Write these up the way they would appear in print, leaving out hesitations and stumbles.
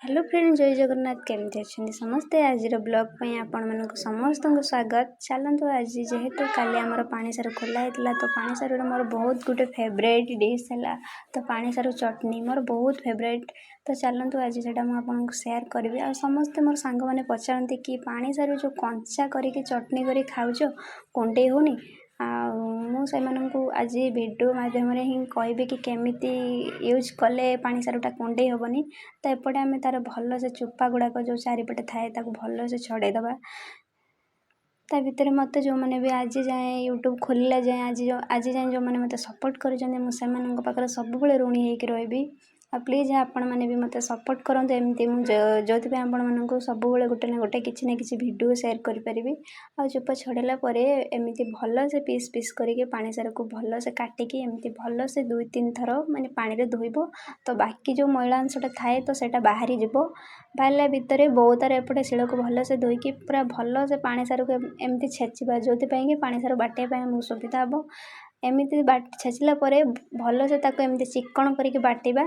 Hello friend, ଜୟ ଜଗନ୍ନାଥ। କେମିତି ଅଛନ୍ତି ସମସ୍ତେ? ଆଜିର ବ୍ଲଗ୍ ପାଇଁ ଆପଣମାନଙ୍କୁ ସମସ୍ତଙ୍କୁ ସ୍ୱାଗତ। ଚାଲନ୍ତୁ, ଆଜି ଯେହେତୁ କାଲି ଆମର ପାଣିସାରୁ ଖୋଲା ହେଇଥିଲା, ତ ପାଣିସାରୁର ମୋର ବହୁତ ଗୋଟେ ଫେଭରାଇଟ୍ ଡିସ୍ ହେଲା, ତ ପାଣିସାରୁ ଚଟଣି ମୋର ବହୁତ ଫେଭରାଇଟ୍। ତ ଚାଲନ୍ତୁ, ଆଜି ସେଇଟା ମୁଁ ଆପଣଙ୍କୁ ସେୟାର କରିବି। ଆଉ ସମସ୍ତେ ମୋର ସାଙ୍ଗମାନେ ପଚାରନ୍ତି କି ପାଣିସାରୁ ଯେଉଁ କଞ୍ଚା କରିକି ଚଟଣି କରି ଖାଉଛ, କୁଣ୍ଡେଇ ହେଉନି? ଆଉ ମୁଁ ସେମାନଙ୍କୁ ଆଜି ଭିଡ଼ିଓ ମାଧ୍ୟମରେ ହିଁ କହିବି କି କେମିତି ୟୁଜ୍ କଲେ ପାଣିସାରୁଟା କୁଣ୍ଡେଇ ହେବନି। ତ ଏପଟେ ଆମେ ତା'ର ଭଲସେ ଚୋପା ଗୁଡ଼ାକ ଯେଉଁ ଚାରିପଟେ ଥାଏ, ତାକୁ ଭଲସେ ଛଡ଼େଇ ଦେବା। ତା ଭିତରେ ମୋତେ ଯେଉଁମାନେ ବି ଆଜି ଯାଏଁ, ୟୁଟ୍ୟୁବ୍ ଖୋଲିଲା ଯାଏଁ, ଆଜି ଯାଏଁ ଯେଉଁମାନେ ମୋତେ ସପୋର୍ଟ କରିଛନ୍ତି, ମୁଁ ସେମାନଙ୍କ ପାଖରେ ସବୁବେଳେ ଋଣୀ ହେଇକି ରହିବି। ଆଉ ପ୍ଲିଜ୍ ଆପଣମାନେ ବି ମୋତେ ସପୋର୍ଟ କରନ୍ତୁ ଏମିତି, ମୁଁ ଯେଉଁଥିପାଇଁ ଆପଣମାନଙ୍କୁ ସବୁବେଳେ ଗୋଟେ ନା ଗୋଟେ, କିଛି ନା କିଛି ଭିଡ଼ିଓ ସେୟାର କରିପାରିବି। ଆଉ ଚୋପା ଛଡ଼େଇଲା ପରେ ଏମିତି ଭଲସେ ପିସ୍ ପିସ୍ କରିକି ପାଣିସାରକୁ ଭଲସେ କାଟିକି ଏମିତି ଭଲସେ 2-3 ଥର ମାନେ ପାଣିରେ ଧୋଇବ, ତ ବାକି ଯେଉଁ ମଇଳା ଅଂଶଟା ଥାଏ, ତ ସେଇଟା ବାହାରିଯିବ। ବାହାରିଲା ଭିତରେ ବୋଉ ତାର ଏପଟେ ଶିଳକୁ ଭଲସେ ଧୋଇକି ପୁରା ଭଲସେ ପାଣିସାରକୁ ଏମିତି ଛେଚିବା, ଯେଉଁଥିପାଇଁ କି ପାଣିସାରୁ ବାଟିବା ପାଇଁ ଆମକୁ ସୁବିଧା ହେବ। ଏମିତି ଛେଚିଲା ପରେ ଭଲସେ ତାକୁ ଏମିତି ଚିକଣ କରିକି ବାଟିବା।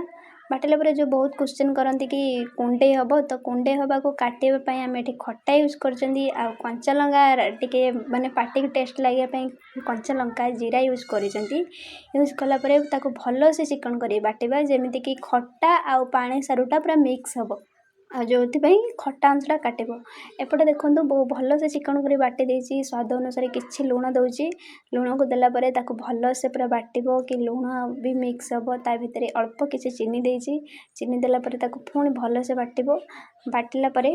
ବାଟିଲା ପରେ ଯେଉଁ ବହୁତ କ୍ୱେଶ୍ଚିନ୍ କରନ୍ତି କି କୁଣ୍ଡେଇ ହେବ, ତ କୁଣ୍ଡେଇ ହେବାକୁ କାଟିବା ପାଇଁ ଆମେ ଏଠି ଖଟା ୟୁଜ୍ କରିଛନ୍ତି। ଆଉ କଞ୍ଚା ଲଙ୍କା ଟିକେ, ମାନେ ପାଟିକୁ ଟେଷ୍ଟ ଲାଗିବା ପାଇଁ କଞ୍ଚା ଲଙ୍କା, ଜିରା ୟୁଜ୍ କରିଛନ୍ତି। ୟୁଜ୍ କଲା ପରେ ତାକୁ ଭଲସେ ଚିକଣ କରି ବାଟିବା, ଯେମିତିକି ଖଟା ଆଉ ପାଣି ସାରୁଟା ପୁରା ମିକ୍ସ ହେବ, ଆଉ ଯେଉଁଥିପାଇଁ ଖଟା ଅଂଶଟା କାଟିବ। ଏପଟେ ଦେଖନ୍ତୁ, ବୋଉ ଭଲସେ ଚିକଣ କରି ବାଟି ଦେଇଛି। ସ୍ୱାଦ ଅନୁସାରେ କିଛି ଲୁଣ ଦେଉଛି। ଲୁଣକୁ ଦେଲା ପରେ ତାକୁ ଭଲସେ ପୁରା ବାଟିବ କି ଲୁଣ ବି ମିକ୍ସ ହେବ। ତା ଭିତରେ ଅଳ୍ପ କିଛି ଚିନି ଦେଇଛି। ଚିନି ଦେଲା ପରେ ତାକୁ ପୁଣି ଭଲସେ ବାଟିବ। ବାଟିଲା ପରେ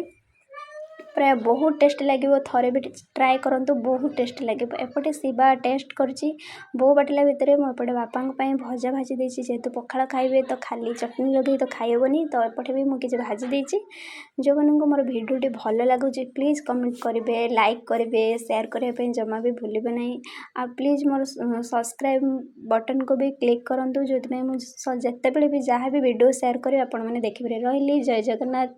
ପ୍ରାୟ ବହୁତ ଟେଷ୍ଟି ଲାଗିବ। ଥରେ ବି ଟ୍ରାଏ କରନ୍ତୁ, ବହୁତ ଟେଷ୍ଟି ଲାଗିବ। ଏପଟେ ଶିବା ଟେଷ୍ଟ କରୁଛି। ବୋଉ ବାଟିଲା ଭିତରେ ମୁଁ ଏପଟେ ବାପାଙ୍କ ପାଇଁ ଭଜା ଭାଜି ଦେଇଛି। ଯେହେତୁ ପଖାଳ ଖାଇବେ, ତ ଖାଲି ଚଟଣି ଲଗେଇ ତ ଖାଇହେବନି, ତ ଏପଟେ ବି ମୁଁ କିଛି ଭାଜି ଦେଇଛି। ଯେଉଁମାନଙ୍କୁ ମୋର ଭିଡ଼ିଓଟି ଭଲ ଲାଗୁଛି, ପ୍ଲିଜ୍ କମେଣ୍ଟ କରିବେ, ଲାଇକ୍ କରିବେ, ସେୟାର କରିବା ପାଇଁ ଜମା ବି ଭୁଲିବେ ନାହିଁ। ଆଉ ପ୍ଲିଜ୍ ମୋର ସବସ୍କ୍ରାଇବ୍ ବଟନ୍କୁ ବି କ୍ଲିକ୍ କରନ୍ତୁ, ଯେଉଁଥିପାଇଁ ମୁଁ ଯେତେବେଳେ ବି ଯାହା ବି ଭିଡ଼ିଓ ସେୟାର କରିବି, ଆପଣମାନେ ଦେଖିପାରିବେ। ରହିଲି, ଜୟ ଜଗନ୍ନାଥ।